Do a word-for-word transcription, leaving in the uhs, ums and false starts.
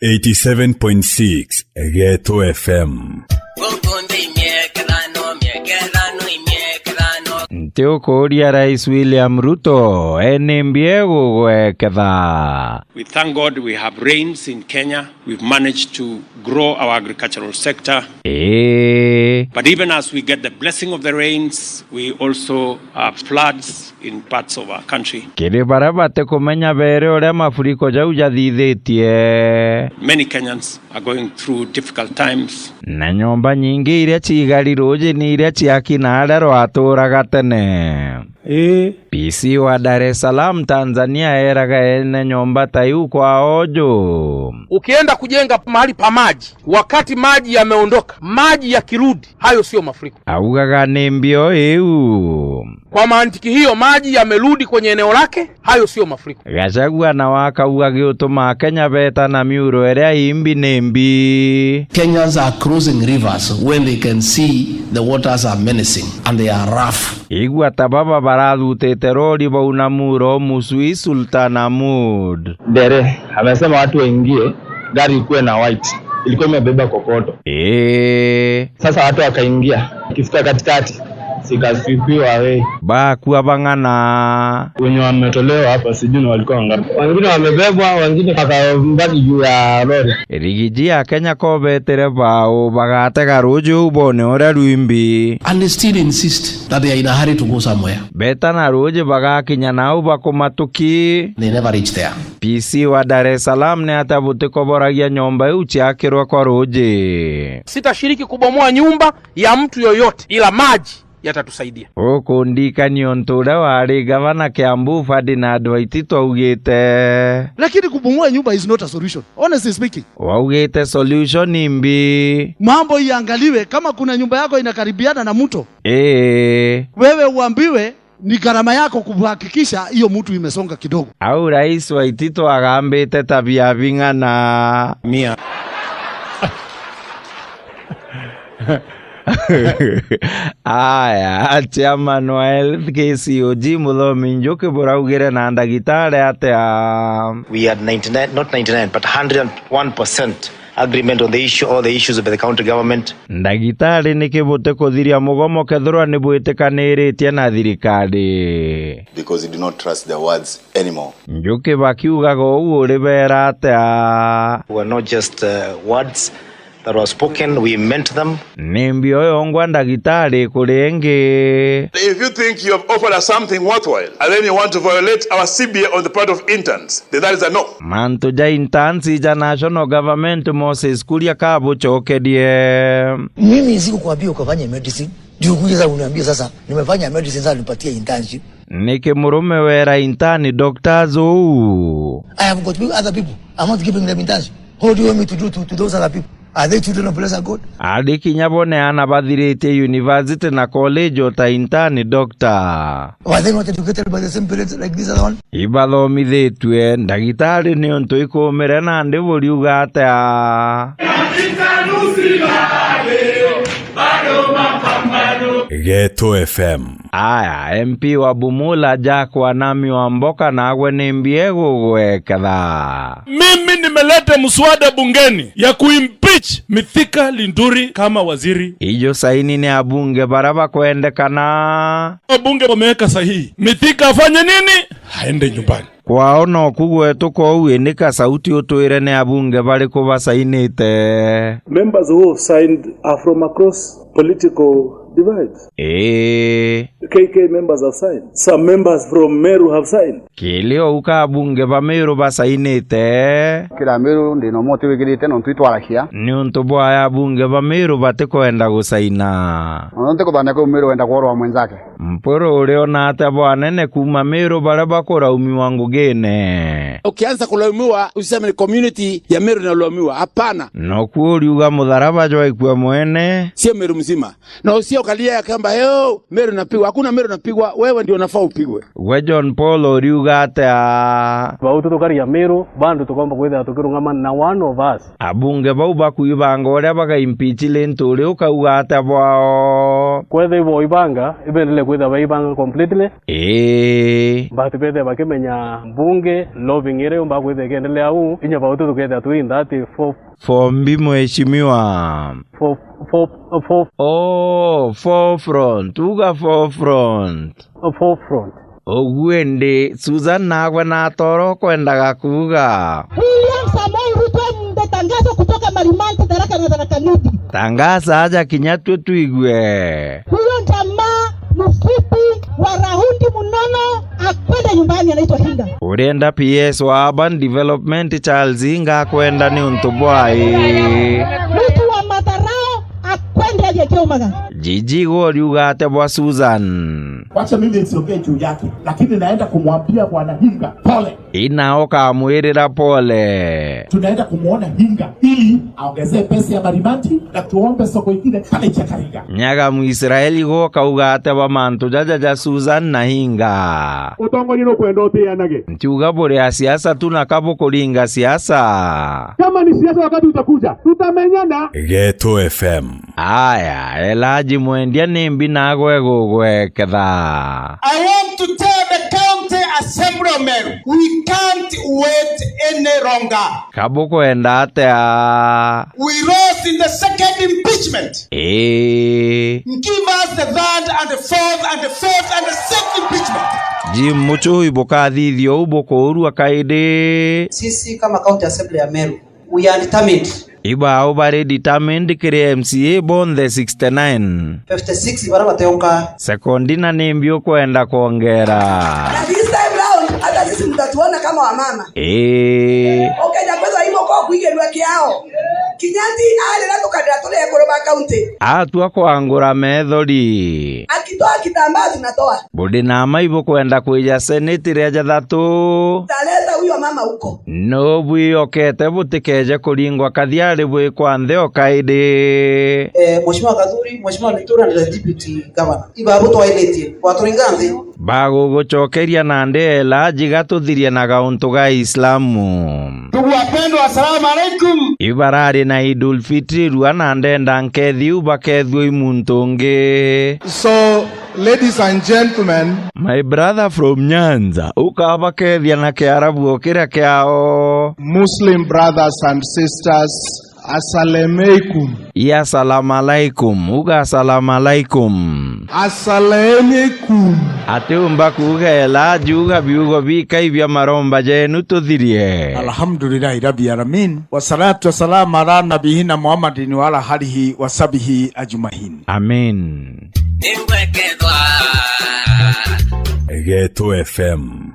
Eighty-seven point six Geto F M. Guku nthi imiekethano, miekethano, imiekethano. Nti ukuuria Rais William Ruto, e nimbi egugweketha? We thank God we have rains in Kenya. We've managed to grow our agricultural sector. Ee. But even as we get the blessing of the rains, we also have floods in parts of our country. Kiri baria batikumenya beere uria mafuriko jau jathithitie. Many Kenyans are going through difficult times. Na nyomba nyingi iria ciigari ruuji ni iria ciaki na aria rwatuuraga tene. Ii. P C wa Dar es Salaam, Tanzania, eeraga ene nyomba ta iu kwa oju. Ukienda kujenga mahali pa maji, wakati maji yameondoka, maji yakirudi, hayo sio mafuriko. Augaga ni mbio iu. Kwa mantiki hiyo, maji yamerudi kwenye eneo lake, hayo sio mafuriko. Gachagua nawe akauga giutuma Akenya beeta na miuro iria imbi ni mbi. Kenyans are crossing rivers when they can see the waters are menacing and they are rough. Igua ta baba barathutite rori bauna muuro Musui Sultan Ahmud. Dere amesema watu waingie, gari ikuwe na white, ilikuwa imebeba kokoto. Ee. Sasa watu wakaingia, ikifika katikati, zikasweepiwa away. Bakua bang'ana. Wenye wametolewa hapa sijui ni walikuwa wangapi. Wengine wamebebwa, wengine wakabaki juu ya lori. Rigiji ya Kenya ko beetire bau bagatega ruuji uu boone uria rwimbi. And they still insist that they are in a hurry to go somewhere. Beeta na ruuji bagakinya nau bakumatuki. They never reach there. P C wa Dar es Salaam ni atia butikoboragia nyomba iu ciakirwe kwa ruuji? Sitashiriki kubomoa nyumba ya mtu yoyote, ila maji yatatusaidia. Ukundikania untu uria wari gavana Kiambu, Ferdinand Waititu augite. Lakini kubomoa nyumba is not a solution, honestly speaking. Waugite solution imbi. Mambo iangaliwe, kama kuna nyumba yako inakaribiana na mto, ee, wewe uambiwe ni gharama yako kuhakikisha hiyo mtu imesonga kidogo. Au Rais Waititu agambite ta bia bing'ana. Mia. Aya, chairman wa Health K C O G, Muthomi Njuki, buraugire na ndagitari atia? We had ninety-nine, not ninety-nine, but hundred and one percent agreement on the issue, all the issues with the county government. Ndagitari, niki butikuthiria mugomo kethirwa ni bwitikaniritie na thirikari? Because you do not trust their words anymore. Njuki bakiugaga uu, uribeera atia? Were not just, uh, words that were spoken, we meant them. Ni mbio yongwa ndagitari kuri ingi. If you think you have offered us something worthwhile and then you want to violate our C B A on the part of interns, then that is a no. Mantu ja interns ja national government, Moses Kuria kabucokerie. Mimi sikukwambia ukafanye medicine, ndio kuja sasa uniambie sasa nimefanya medicine, sasa nipatie internship. Niki murume wera intern doctors uu? I have got other people. I'm not giving them internship. How do you want me to do to, to those other people? Are they children of lesser God? Ari kinya bo ni aana bathiritie university na college o ta intern doctor. Were they not educated by the same parents like this other one? Ibathomithitue ndagitari niuntu ikumire nandi buriuga atia? Geto F M. Aya, M P wa Bumula, Jack Wanami Wamboka, nagwe ni mbie gugweketha? Mimi nimeleta mswada bungeni ya kuimpeach Mithika Linturi kama waziri. Ijo saini ni abunge bara bakwendekana. Wabunge wameweka sahihi. Mithika afanye nini? Aende nyumbani. Kwao noku gwetu kou, indi ka sauti utwire ni abunge bariku basainite? Members who signed are from across political divides. Ii. K K members have signed. Some members from Meru have signed. Kiri ou ka abunge ba Meru basainite? Kiri Meru ndina umwe utiwikirite nontu itwaragia. Niuntu bwaya abunge ba Meru batikwenda gusaina? Nontu kuthania kuu Meru wenda kworwa mwenzake. Mpuru uriona atia bwanene kuuma Meru baria bakuraumiwa ngugine? Ukianza kulaumiwa, usiseme ni community ya Meru inalaumiwa. Hapana. Noku uriuga mutharaba jwaikua mwene? Sio Meru mzima. Na usio Kalia ya kamba, "Heo, Meru napigwa." Hakuna Meru napigwa, wewe ndio unafaa upigwe. Gwe John Paul uriuga atia? Bau tu tukaria Meru, bandu tukomba kwithira tukirungama na one of us. Abunge bau bakuibanga uria bagaimpeach Linturi ukauga atia bwao? Kwethira iboibanga, ibendele kwithira baibanga completely. Ii. But bethire bakimenya mbunge, lobbying iria yumba kwithira ikiendelea au, inya bau tu tukethira twi in that for Fombi mheshimiwa. For, for, for, Oh, forefront. Uga forefront. Forefront. Ugu indi, Susan nagwe natoro kwendaga kuuga. William Samoei Ruto, mtangazo kutoka Marimanti, Tharaka na Tharaka Nithi. Tangaza aja kinya twe tuigue. Huyo jamaa mfupi wa raundi mnono akwenda nyumbani, anaitwa Hinga. Urenda P S wa Urban Development Charles Hinga akwenda ni untu bwai? Mtu wa madharau akwende aje kiumaga. Jiji gwe uriuga atia bwa Susan? Wacha mimi nisiongee juu yake, lakini naenda kumwambia Bwana Hinga pole. Ina ukamwirira pole. Tunaenda kumuona Hinga ili aongezee pesa ya Marimanti na tuombe soko ingine pale Chakariga. Nyaga Mwisraeli gwe ukauga atia bwa mantu jaja ja Susan na Hinga? Utongoria nukwenda utianage. Ntiuga buri a siasa tu na ka bukuringa siasa. Kama ni siasa, wakati utakuja, tutamenyana. Geto F M. Aya, Elijah Mwendia, nimbi nagwe gugweketha? I want to tell the County Assembly of Meru, we can't wait any longer. Ka bukwenda atia? We lost in the second impeachment. Ii. Give us the third and the fourth and the fifth and the sixth impeachment. Jim Muchui, bukathithia uu bukuurua kaindi? Sisi kama County Assembly ya Meru, we are determined. Ibao bari determined kiri M C A bonthe sixty-nine. Fifty-six bara bateonka. Sekondi na nimbi ukwenda kwongera? Na this time round, hata sisi mtatuona kama wamama. Ii. Ukenya kwethwa imo kwa kuigerua kiao. Kinyati arira tukadira turi ekuru ba county. Atua kwangura methori. Akitoa kitambaa tunatoa. Budi na ama ibukwenda kwija seneti ria jathatu? Taleta huyo mama huko. No bwiokete butikeje kuringwa kathiari bwi kwa nthi o kaindi. Eh, Mheshimiwa Gathuri, Mheshimiwa Linturi na the Deputy Governor. Ibabu twairitie, waturinga nthi. Bagugucokeria nandi ela jiga tuthirie na gauntu ga Islamu. Ndugu wapendwa, assalamu alaikum. Ibarari na Idul Fitri rua na ndenda nkethi u bakethua i muntu ungi. So, ladies and gentlemen, my brother from Nyanza, ukabakethia na Kiarabu o kiria kiao. Muslim brothers and sisters, assalamu alaikum. Ya salam alaikum, uga salam alaikum. Assalamu alaikum. Ati umba kuuga ela, juga biugo bikai bia maromba jenu tuthirie. Alhamdulillahi Rabbil Alamin. Wassalatu wassalamu ala nabiyina Muhammadin wa ala alihi wa sahbihi ajmain. Amin. Geto F M.